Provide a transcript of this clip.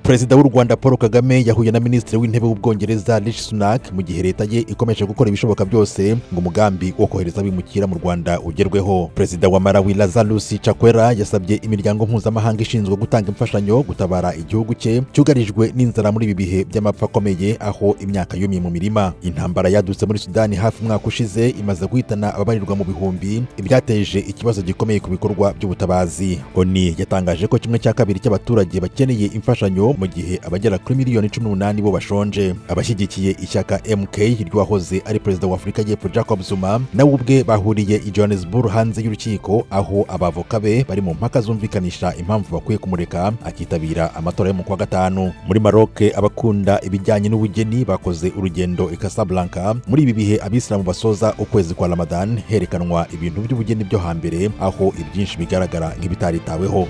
Perezida w'u Rwanda Paul Kagame yahuye na Minisitiri w'Intebe w'Ubwongereza Rishi Sunak mu gihe leta ye ikomeje gukora ibishoboka byose ngo umugambi wo kohereza abimukira mu Rwanda ugerweho. Perezida wa Malawi Lazarus Chakwera yasabye imiryango mpuzamahanga ishinzwe gutanga imfashanyo gutabara igihugu cye cyugarijwe n'inzara muri ibi bihe by'amapfa akomeye, aho imyaka yumye mu mirima. Intambara yadutse muri Sudani hafi umwaka ushize imaze guhitana ababarirwa mu bihumbi, ibyateje ikibazo gikomeye ku bikorwa by'ubutabazi. ONU yatangaje ko 1/2 cy'abaturage bakeneye imfashanyo, mu gihe abagera kuri miliyoni 18 bo bashonje. Abashyigikiye ishyaka MK ry'uwahoze ari perezida wa Afurika y'Epfo Jacob Zuma nawe ubwe bahuriye i Johannesburg hanze y'urukiko, aho abavoka be bari mu mpaka zumvikanisha impamvu bakwiye kumureka akitabira amatora yo mu kwa gatanu. Muri Maroc, abakunda ibijyanye n'ubugeni bakoze urugendo i Casablanca muri ibi bihe abisilamu basoza ukwezi kwa Ramadan, herekanwa ibintu by'ubugeni byo hambere, aho ibyinshi bigaragara nk'ibitaritaweho.